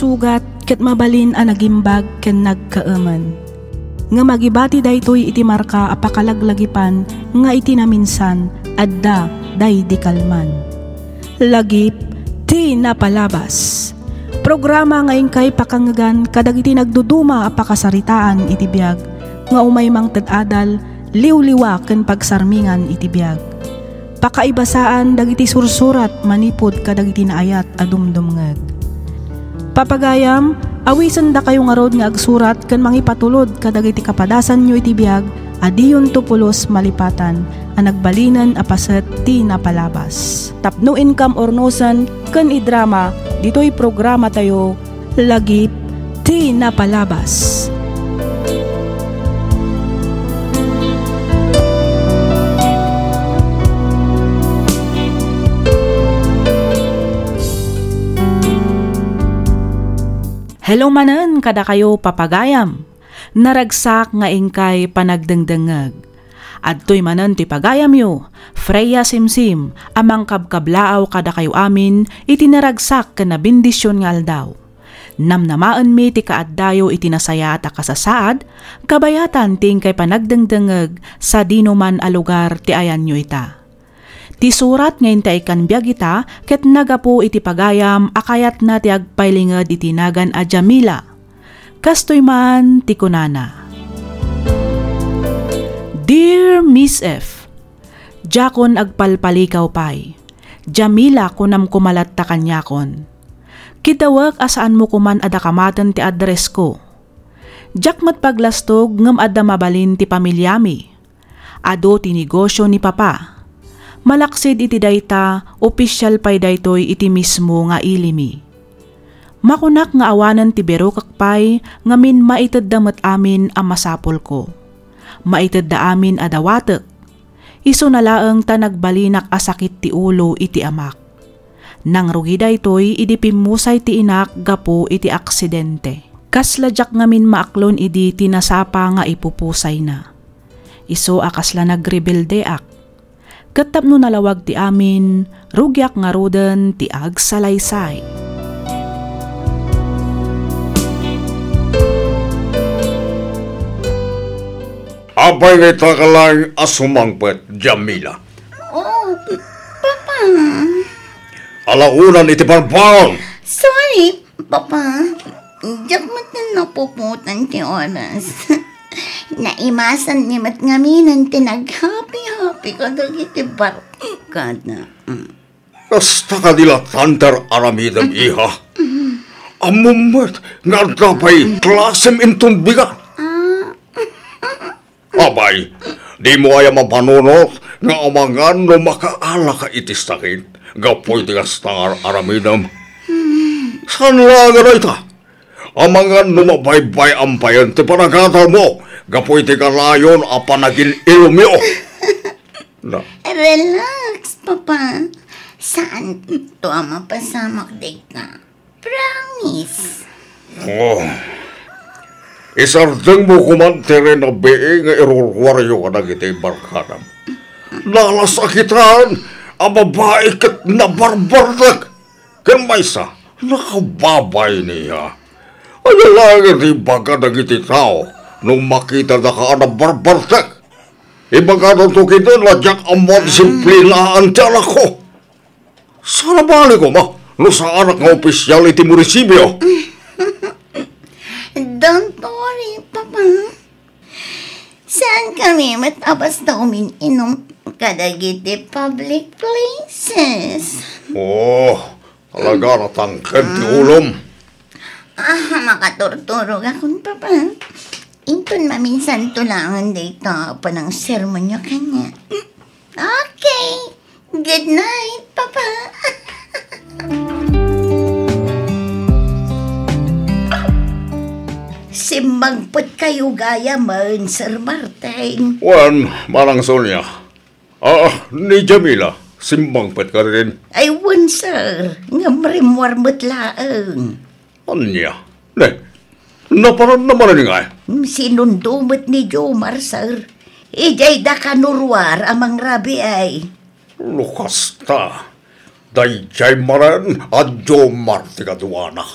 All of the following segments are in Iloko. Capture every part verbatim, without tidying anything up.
Sugat ket mabalin a nagimbag ken nagkaemen. Ngem agibati daytoy iti marka a pakalaglagipan nga iti naminsan, adda daydi kalman. Lagip ti napalabas. Programa nga inkay pakangegan kadagiti nagduduma a pakasaritaan iti biag nga umay mangted adal, liwliwa ken pagsarmingan iti biag. Pakaibasaan dagiti sursurat manipud kadagiti naayat a dumdumngeg. Papagayam, awisendakayo ngarud nga agsurat ken mangipatulod kadagiti kapadasanyo iti biag a diyonto pulos malipatan a nagbalinen a paset ti napalabas. Tapno inkam urnosen ken idrama ditoy programatayo, Lagip ti Napalabas. Hello manen kadakayo, papagayam. Naragsak nga inkay panagdengdengngeg. Adtoy manen ti pagayamyo, Freya Simsim, a mangkabkablaaw kadakayo amin iti naragsak ken nabendision nga aldaw. Namnamaenmi ti kaaddayo iti nasayaat a kasasaad, kabayatan ti inkay panagdengdengngeg sadinoman a lugar ti ayanyo ita. Ti surat nga intay ikkan biag ita ket nagapu iti pagayam a kayatna ti agpailinged iti nagan a Jamila. Kastoy man ti kunana, Dear Miss F, diakon agpalpalikaw pay. Jamila, kunam koma latta kaniakon. Kiddawek a saanmo koman a dakamaten ti addressko. Diak met paglastog ngem adda mabalin ti pamiliami. Adu ti negosio ni Papa. Malaksid iti dayta, opisial pay daytoy iti mismo nga ilimi. Makunak nga awanen ti birokek pay ngamin maitedda met amin a masapulko. Maitedda amin a dawatek. Isuna laeng ta nagbalinak a sakit ti ulo iti amak. Nangrugi daytoy idi pimmusay ti inak gapu iti aksidente. Kasla diak ngamin maaklon idi ti nasapa nga ipupusayna. Isu a kasla nagrebeldeak. Ket tapno nalawag ti amin, rugiak ngaruden ti agsalaysay. Apay nga ita ka laeng a sumangpet, Jamila? Oh, Papa. Alaonan iti barbaraon! Sorry, Papa. Diak met napuputan ti oras. Naimasanmi met ngaminen ti naghapi-hapi kadagiti barkada. Mm. Kasta kadi la tanter aramidem, iha. Ammom met nga adda pay klasem inton bigat. Ah. Apay, dimo aya mapanunot nga amangan no makaalaka iti sakit gapu iti kasta nga ar-aramidem? Saan la nga dayta? Amangan no mabaybay-am payen ti panagadalmo gapu iti kanayon a panagin-ilomyo. Na. Relax, Papa. Saanto a mapasamak dayta. Promise. Oh. Isardengmo koman ti rinabii nga iruruaryo kadagiti barkadam. Nalasakitan a babai ket nabarbartek. Ken maysa, nakababay niya. Ania laeng ti ibaga dagiti tao no makitada a nabarbartek? Ibagadanto ketdi a diak ammo a disiplinaen ti anakko. Saan a bali koma no saanak nga opisial iti munisipio? Don't worry, Papa. Saankami met a basta umin-inom kadagiti public places. Oh, talaga natangked ti ulom. Ah, makaturturogakon, Papa. Inton maminsanto laengen dayta a panangsermonyo kaniak. Okay. Good night, Papa. Simmangpetkayo gayamen, Sir Martin. Wen, Manang Sonia. Ah, ni Jamila, simmangpet kadin? Ay, wen, sir. Ngem rimmuar met laeng. Ania? Ne, napanan na manen ngay? Sinundo met ni Jomar, sir. Idiay da kanuruar a mangrabiay. No kasta, daydiay manen a Jomar ti kaduana.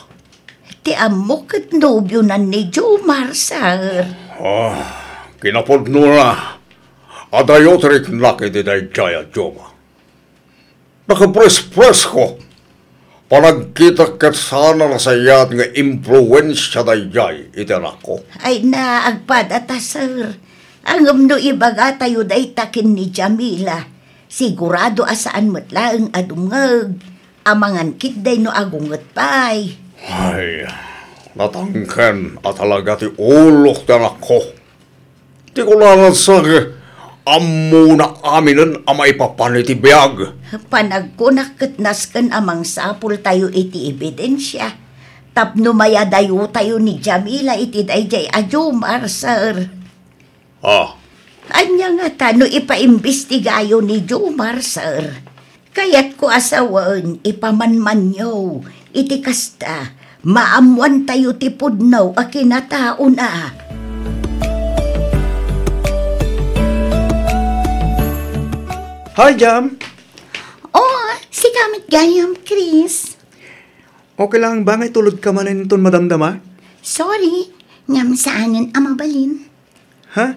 Ti ammok ket nobionan ni Jomar, sir. Ah, kinapudnona. Adayo ti riknak iti daydiay a Jomar. Nakapres-presko. Panagkitak ket saan a nasayaat nga impluensia daydiay iti anakko. Ay na, agpadata, sir. Ngem no ibagatayo dayta ken ni Jamila, sigurado a saan met laeng a dumngeg. Amangan ketdi no agunget pay. Ay, natangken a talaga ti ulo ti anakko. Ti kunana, sir, ammona aminen a maipapan iti biag. Panagkunak ket nasken a mangsapultayo iti ebidensia tapno mayadayotayo ni Jamila iti daydiay a Jomar, sir. Ah. Ania ngata no ipaimbestigayo ni Jomar, sir? Kayatko a sawen, ipamanmanyo. Iti kasta, maammoantayo ti pudno a kinataona. Hi, Jam. Oh, sika met gayam, Chris. Okay lang ba nga itulodka manen inton madamdama? Sorry, ngem saanen a mabalin. Ha?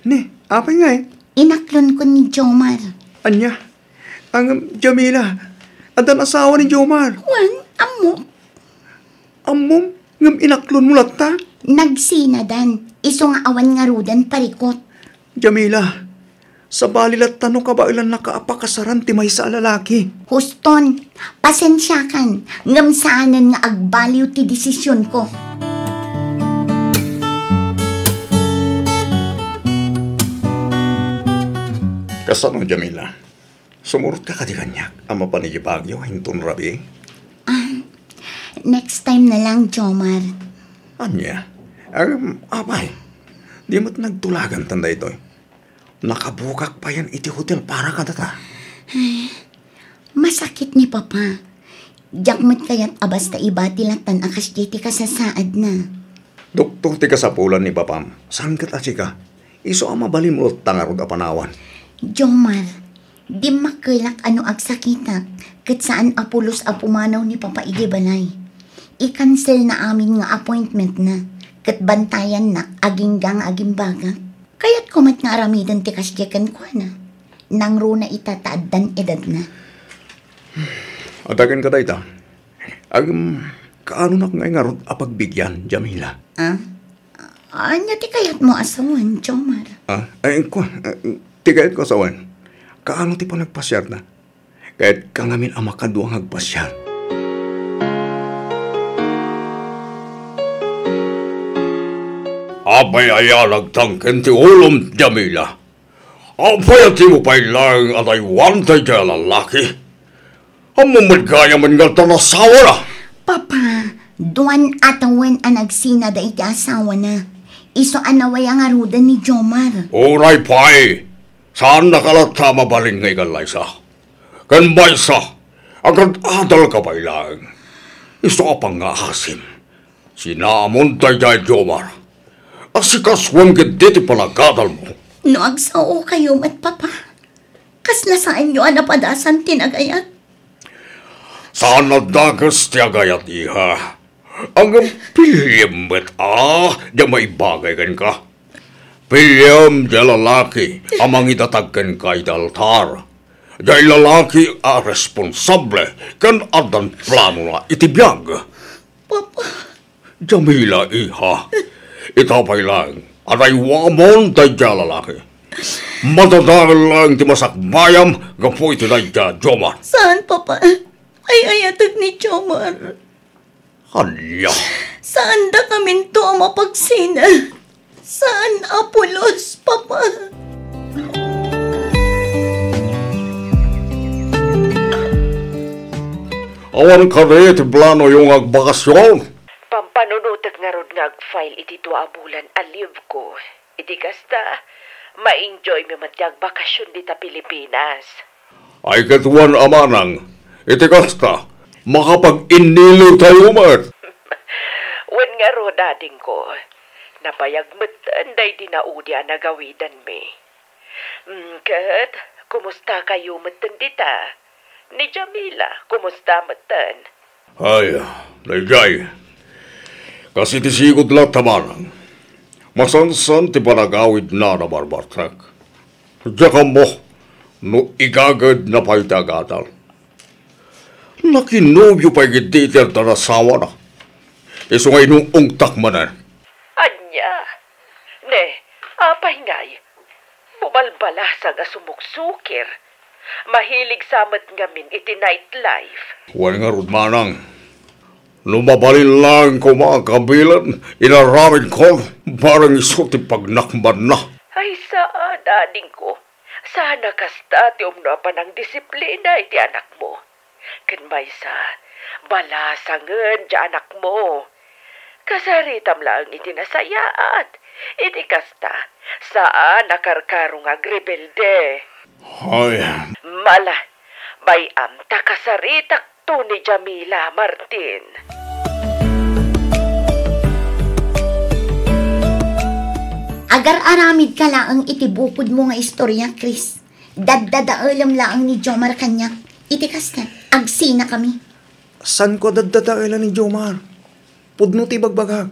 Ni, apay ngay? Inaklonko ni Jomar. Ania? Ang, um, Jamila, addan asawa ni Jomar. Wen, ammok. Ammom? Ngem inaklonmo latta? Nagsinadan, isu nga awan ngaruden parikot. Jamila, sabali latta no kabaelannaka a pakasaran ti maysa a lalaki. Huston, pasensiakan, ngem saanen nga agbaliw ti desisionko. Kasano, Jamila? Sumurotka kadi kaniak a mapan idiay Baguio inton rabii? Ah, next time na lang, Jomar. Ania? Em, apay, di met nagtulagantan daytoy. Nakabukak payen iti hotel para kadata. Ay, masakit ni Papa. Diak met kayat a basta ibati lattan a kasdiay ti kasasaadna. Doktor ti kasapulan ni Papam, saan ket a sika? Isu a mabalinmo latta ngarud a panawan. Jomar, dimmakkelak a no agsakitak, ket saan a pulos a pumanaw ni Papa idiay balay. I-cancel na amin nga appointment na, ket bantayannak agingga nga agimbagak. Kayatko met nga aramiden ti kasdiay kenkuana. Nangruna ita ta addan edadna. Adda kenka dayta. Agem, kaanonak ngay ngarud a pagbigian, Jamila? Ah? Ania ti kayatmo a sawen, Jomar? Ah, ay, kua, ah, ti kayatko a sawen. Kaano ti panagpasiarna? Kayatka ngamin a makadua nga agpasiar. Apay aya nagtangken ti ulom, Jamila? Apay a dimo pay laeng adaywan daydiay a lalaki? Ammom met gayamen nga addan asawana? Papa, duan a tawen a nagsina daydi asawana. Isu a nawaya ngaruden ni Jomar. Uray pay, saannaka latta a mabalin nga ikallaysa. Ken maysa, agad-adalka pay laeng. Isu a pangngaasim, sinamon daydiay Jomar. Asikasuem ketdi ti panagadalmo. No agsaokayo met, Papa, kasla saanyo a napadasan ti nagayat? Saan a dakes ti agayat, iha. Ngem piliem met a diay maibagay kenka. Piliem diay lalaki a mangidatag kenka iti altar. Diay lalaki a responsable ken addan planona iti biag. Papa. Jamila, iha. Ita pay laeng, adaywamon daydiay a lalaki. Madadael laeng ti masakbayam gapu iti daydiay a Jomar. Saan, Papa. Ay-ayatek ni Jomar. Ania? Saandakaminto a mapagsina. Saan a pulos, Papa. Awan kadi ti planoyo nga agbakasyon? Pampanunotek ngarud nga ag-file iti dua a bulan a leave ko. Iti kasta, ma-enjoymi met ti agbakasyon dita Pilipinas. Ay, ket wen a manang, iti kasta, makapag-innilitayo met. Wen ngarud, adingko, nabayag metten daydi naudi a nagawidanmi. Mm, ket, kumustakayo metten dita? Ni Jamila, kumusta metten? Ay, daydiay. Kas iti sigud latta manang, masansan ti panagawidna a nabarbartek. Diak ammo no igagedna pay ti agadal. Nakinobio pay ketdi iti adda ni asawana. Isu nga inung-ungtak manen. Ania? Ne, apay ngay? Bubalbalasa nga sumuksukir. Mahilig sa met ngamin iti nightlife. Wen ngarud manang, no mabalin laeng koma a kabilen inaramidko, bareng isu ti pagnakbanna. Ay, saan, adingko. Saan a kasta ti umno a panangdisiplina iti anakmo. Ken maysa, balasangen ti anakmo. Kasaritam laeng iti nasayaat. Iti kasta, saan a karkaro nga agrebelde. Ay. Mala, bay-am ta kasaritakto ni Jamila, Martin. Agar-aramidka laeng iti bukodmo nga istorya, Chris. Daddadaelem laeng ni Jomar kaniak. Iti kasta, agsinakami. Saanko a daddadaelan ni Jomar. Pudno ti ibagbagak.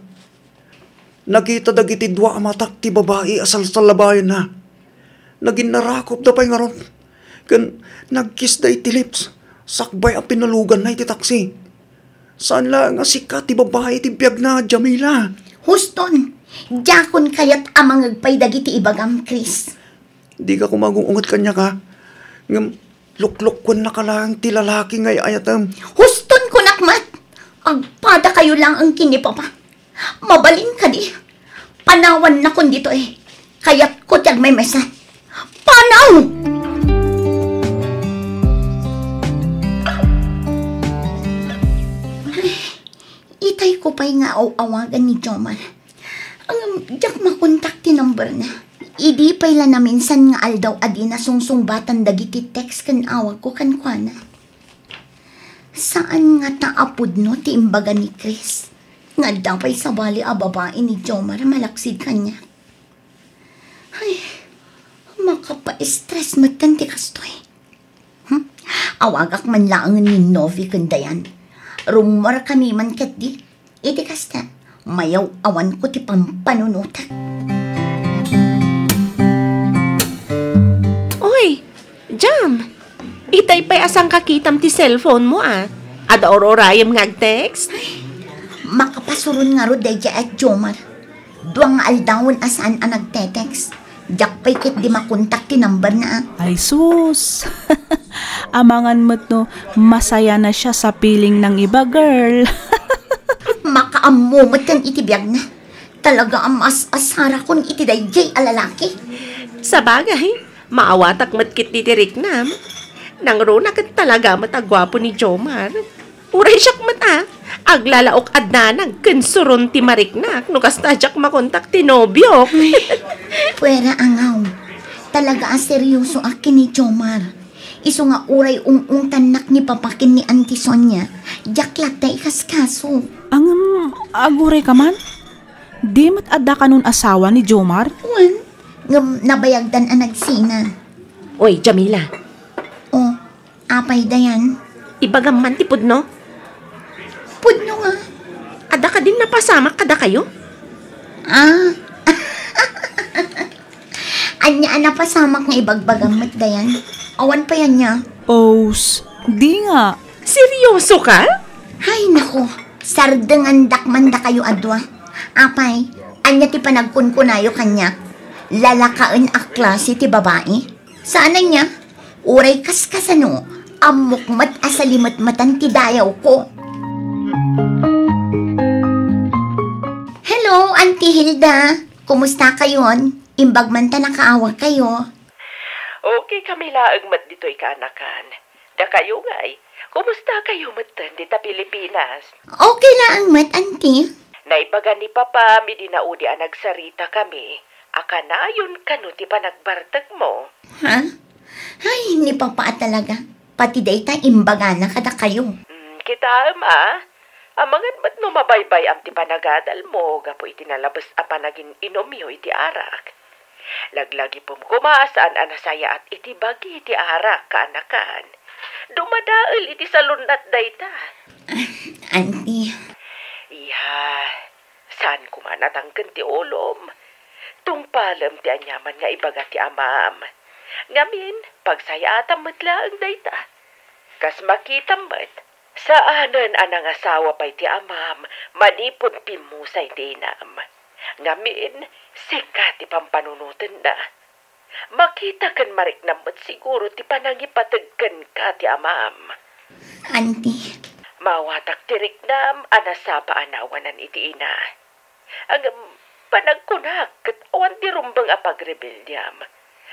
Nakita dagiti dua a matak ti babai a salsallabayanna. Naginnarakupda pay ngarud. Ken nagkisda iti lips, sakbay a pinaluganna iti taksi. Saan laeng a sika ti babai ti biagna, Jamila. Huston, diakon kayat a mangngeg pay dagiti ibagam, Chris. Dika koma agung-unget kaniak, a. Ngem luklukkuennaka laeng ti lalaki nga ay-ayatem. Huston, kunak met! Agpadakayo laeng ken ni Papa. Mabalin kadi? Panawannakon ditoy. Kayatko ti agmaymaysa. Panaw! Ay, itayko pay nga aw-awagan ni Jomar. Ngem diak makontak ti numberna. Idi pay la naminsan nga aldaw a dina sungsungbatan dagiti text ken awagko kenkuana. Saan ngata a pudno ti imbaga ni Chris nga adda pay sabali a babai ni Jomar a malaksid kaniak. Ay, makapa-stress metten ti kastoy. Hmm? Awagak man laengen ni Novi ken Dayan. Rummuarkami man ketdi. Iti kasta, mayaw-awanko ti pampanunotak. Oy, Jam! Itay pay a sangkakitam ti cellphone mo, a. Adda ur-urayem nga agtext? Makapasuron ngarud daydiay a Jomar. Dua nga aldawen a saan a nagtetext. Diak pay ketdi makontak ti numberna, a. Ay sus! Amangan met no masaya na siya sa piling ng iba, girl. Makaammo met ken iti biagna. Talaga a mas-asarakon iti daydiay a lalaki. Sabagay, maawatak met ketdi ti riknam. Nangruna ket talaga met a guapo ni Jomar. Uray siak met a, aglalaok a danag ken suron ti mariknak no kasta diak makontak ti nobiok. Ay, puera angaw. Talaga a seryosoak ken ni Jomar. Isu nga uray ung-ungtannak ni Papa ken ni Auntie Sonia, diak latta ikaskaso. Ngem, aguray ka man? Di met adda kanon asawa ni Jomar? Wen, ngem nabayagdan a nagsina. Oy, Jamila. Oh, apay Dayan? Ibagam man ti pudno? Pudno nga. Adda kadin napasamak kadakayo? Ah. Ania a napasamak nga ibagbagam met, Dayan? Awan pay ania? Os, di nga. Seryoso ka? Hay, nako. Sardengandak man dakayo a dua. Apay, ania ti panagkunkunayo kaniak? Lalakaen a klase ti babai? Saan ania? Uray kaskasano, ammok met a salimetmetan ti dayawko. Hello, Auntie Hilda. Kumusta kayon? Imbag man ta nakaawag kayo. Okay kami laeng met ditoy kaanakan. Dakayo ngay, kumusta kayo metten dita Pilipinas? Okay laeng met, Auntie. Naibaga ni Papa idi naudi a nagsarita kami a kanayon kano ti panagbartekmo. Ha? Ay, ni Papa a talaga. Pati dayta imbagana kadakayo. Mm, kitaem a. Amangan met no mabaybay-am ti panagadalmo gapu iti nalabes a panagin-inumyo iti arak. Laglagipem koma a saan a nasayaat iti bagi ti arak, kaanakan. Dumadael iti salunat dayta. Ah, Auntie. Iya, Saan koma natangken ti ulom. Tungpalem ti aniaman nga ibaga ti amam. Ngamin, pagsayaatam met laeng dayta. Kas makitam met, saanen a nangasawa pay ti amam manipud pimmusay ti inam. Ngamin, sika ti pampanunotenna. Makita ken mariknam met siguro ti panangipateg kenka ti amam. Auntie. Maawatak ti riknam a nasapa a nawanan iti ina. Ngem panagkunak ket awan ti rumbeng a pagrebeldiam.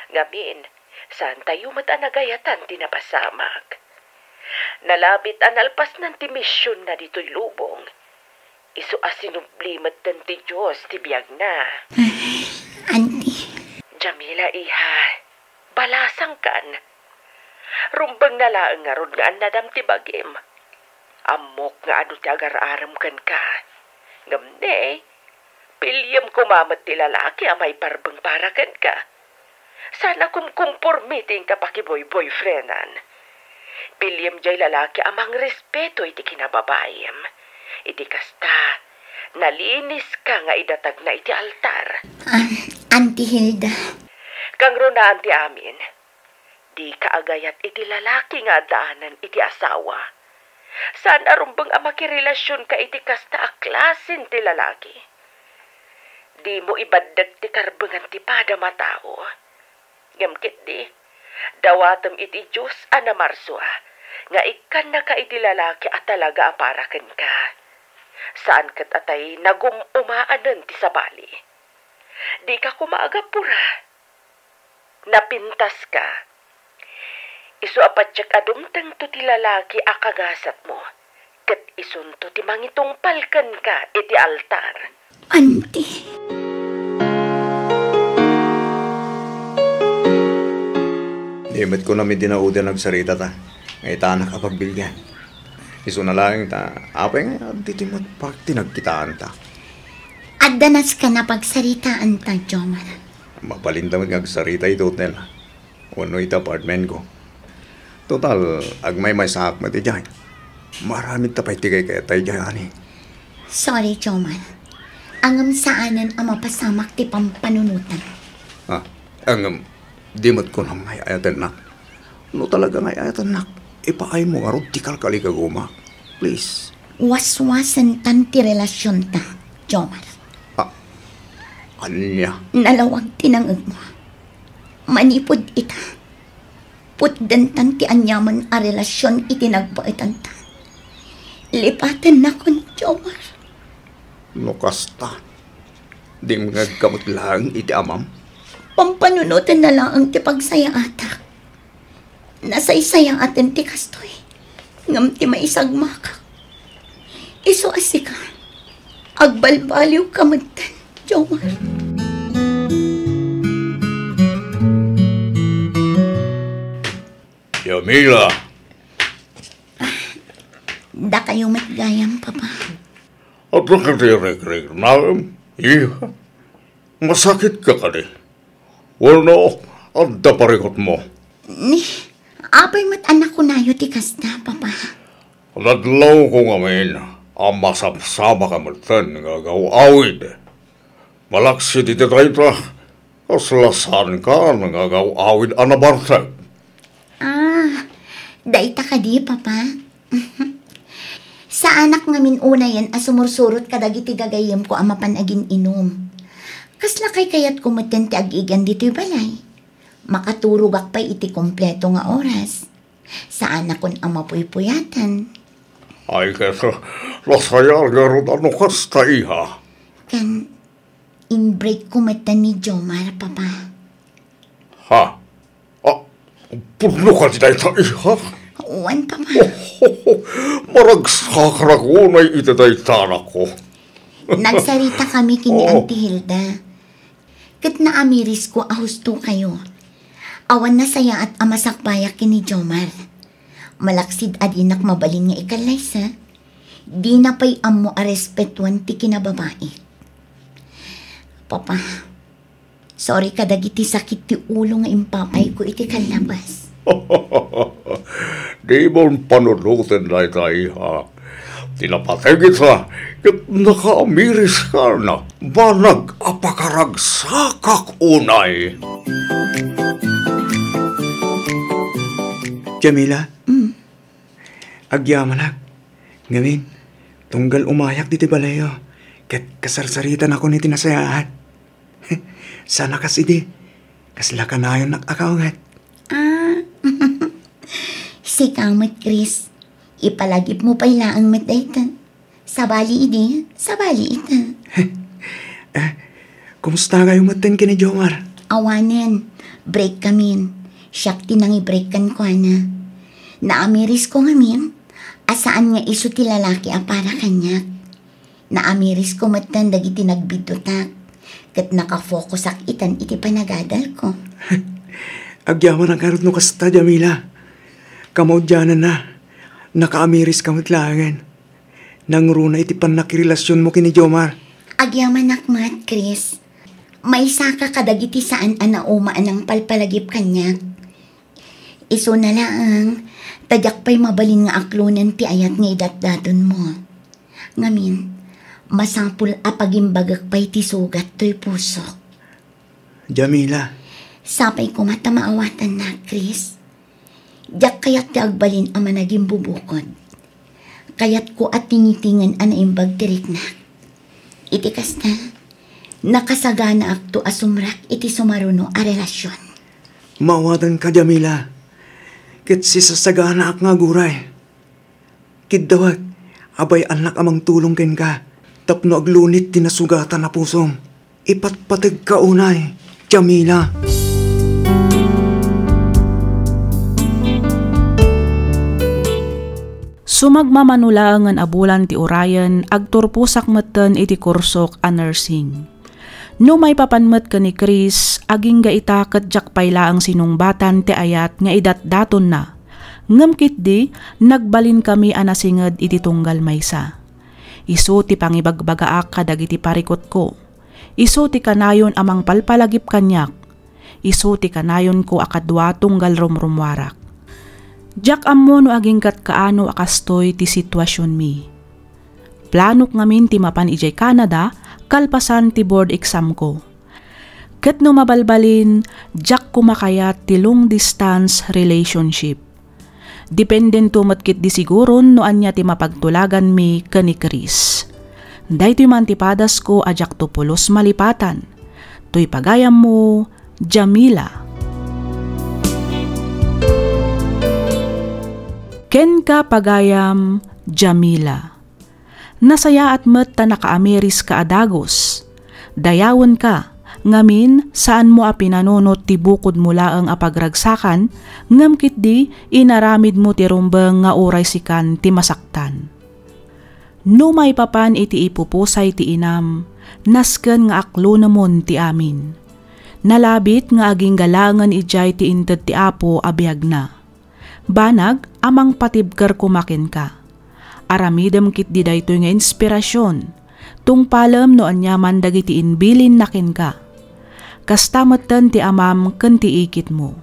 Ngamin, saantayo met a nagayatan ti napasamak. Nalabit a nalpasnan ti misionna ditoy lubong. Isu a sinubli metten ti Dios ti biagna. Auntie. Jamila, iha, balasangkan. Rumbengna laeng ngarud nga annadam ti bagim. Ammok nga adu ti agar-arem kenka. Ngem ne, piliem koma met ti lalaki a maiparbeng para kenka. Saan a kumkumporme ti inka pakiboy-boyfriendan. Piliem jay lalaki a mangrespeto iti kinababaim. Iti kasta, naliniska nga idatagna iti altar. Ah, Auntie Hilda. Kangrunaan ti amin. Dika agayat iti lalaki nga addaanan iti asawa. Saan a rumbeng a makirelasionka iti kasta a klasen ti lalaki. Dimo ibaddek ti karbengan ti padam a tao. Ngem ketdi, dawatem iti Dios a namarsua nga ikkannaka iti lalaki a talaga a para kenka. Saan ket a tay nagum-umaanen ti sabali. Dika koma agapura. Napintaska. Isu a patiek a dumtengto ti lalaki a kagasatmo, ket isunto ti mangitungpal kenka iti altar. Auntie. Di met kunam idi naudian agsaritata, nga itanak a pagbilgan. Isuna laeng ta, apay nga ditoy met park ti nagkitaanta? Adda nasken a pagsaritaanta, Jomar. Mabalinda met nga agsarita iti hotel wenno iti apartmentko. Total, agmaymaysaak met idiay. Maaramidta pay ti kaykayatay idiay, ani. Sorry, Jomar. Ngem saanen a mapasamak ti pampanunotam. Ah, ngem, di met kunam nga ay-ayatennak. No talaga nga ay-ayatennak, ipaaymo ngarud ti kalkalikagumak. Please. Waswasentan ti relasionta, Jomar. Ah, ania? Nalawag ti nangegmo. Manipud ita, putdentan ti aniaman a relasion iti nagbaetanta. Lipatennakon, Jomar. No kasta, dim nga agkamot laeng iti amam? Pampanunotenna laeng ti pagsayaatak. Nasaysayaaten ti kastoy, ngem ti maisagmakak isu a sika. Agbalbaliwka metten, Jomar. Jamila! Dakayo met gayam, Papa. Adda kadi rikriknaem, iha? Masakitka kadi? Wenno, adda parikutmo? Ni, apay met a nakunayo ti kasta, Papa? Nadlawko ngamin a masamsamaka metten nga agaw-awid. Malaksid iti dayta, kasla saankan nga agaw-awid a nabartek. Ah, dayta kadi, Papa? Saanak ngamin unayen a sumursurot kadagiti gagayyemko a mapan agin-inum. Kasla kaykayatko metten ti ag-igan ditoy balay. Makaturogak pay iti kompleto nga oras. Saanakon a mapuypuyatan. Ay, ket, nasayaat ngarud a no kasta, iha. Ken, in-breakko metten ni Jomar, Papa. Ha? Ah, pudno kadi dayta, iha? Wen, Papa. Maragsakrak unay iti dayta, anakko. Nagsaritakami ken ni Oo. Auntie Hilda. Ket naamirisko a hustokayo. Awan nasayaat a masakbayak ken ni Jomar. Malaksid a dinak mabalin nga ikallaysa, dina pay ammo a respetuan ti kinababai. Papa, sorry kadagiti sakit ti ulo nga impapayko iti kallabas. Dimon panunoten dayta, iha. Ti napateg ita, ket nakaamiris ka na. Banag a pakaragsakak unay. Jamila? Mm. Agyamanak. Ngamin, tunggal umayak ditoy balayo, ket kasarsaritannakon iti nasayaat. Saan a kas idi, kasla kanayonnak a kaunget. Ah, sika met, Chris. Ipalagipmo pay laeng met dayta. Sabali idi, sabali ita. Eh, kumusta kayo metten ken ni Jomar? Awanen, break kamin. Siak ti nangi-break kenkuana. Naamirisko ngamin a saan nga isu ti lalaki a para kaniak. Naamirisko metten dagiti nagbiddutak, ket nakafokusak itan iti panagadalko. Agyamanak ngarud no kasta, Jamila. Kamaudiananna, nakaamiriska met laengen. Nangruna iti pannakirelasionmo ken ni Jomar. Agyamanak met, Chris. Maysaka kadagiti saan a nauma a nangpalpalagip kaniak. Isuna laeng, ta diak pay mabalin nga aklonen ti ayat nga idatdatonmo. Ngamin, masapul a pagimbagek pay ti sugat toy pusok. Jamila. Sapay koma ta maawatannak, Chris. Diak kayat ti agbalin a managimbubukod. Kayatko a tingitingen a naimbag ti riknak. Iti kasta, nakasaganaakto a sumrak iti sumaruno a relasion. Maawatanka, Jamila. Ket sisasaganaak nga aguray. Kiddawek, abay-annak a mangtulong kenka tapno aglunit ti nasugatan a pusom. Ipatpategka unay, Jamila. Sumagmamano laengen a bulan ti urayen, agturposak metten iti kursok a nursing. No maipapan met ken ni Chris, agingga ita ket diak pay laeng sinungbatan ti ayat nga idatdatonna. Ngem ketdi, nagbalinkami a nasinged iti tunggal maysa. Isu ti pangibagbagaak kadagiti parikutko. Isu ti kanayon a mangpalpalagip kaniak. Isu ti kanayonko a kadua tunggal rumrummuarak. Diak ammo no agingga't kaano a kastoy ti situasionmi. Planok ngamin ti mapan idiay Canada kalpasan ti board examko. Ket no mabalbalin, diak koma kayat ti long distance relationship. Dependento met ketdi siguron no ania ti mapagtulaganmi ken ni Chris. Daytoy man ti padasko a diakto pulos malipatan. Toy pagayammo, Jamila. Kenka, pagayam, Jamila. Nasayaat met ta nakaamiriska a dagus. Dayawenka, ngamin, saanmo a pinanunot ti bukodmo laeng a pagragsakan, ngem ketdi inaramidmo ti rumbeng nga uray sikan ti masaktan. No maipapan iti ipupusay ti inam, nasken nga aklonemon ti amin. Nalabit nga agingga laengen idiay ti inted ti Apo a biagna. Banag a mangpatibker koma kenka. Aramidem ketdi daytoy nga inspirasion. Tungpalem no aniaman dagiti imbilinna kenka. Kasta metten ti amam ken ti ikitmo.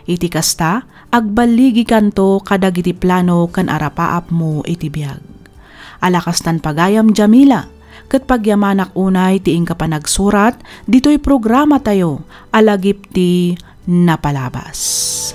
Iti kasta, agballigikanto kadagiti plano ken arapaapmo iti biag. Ala kastan pagayam, Jamila, ket pagyamanak unay ti inka panagsurat ditoy programatayo a Lagip ti Napalabas.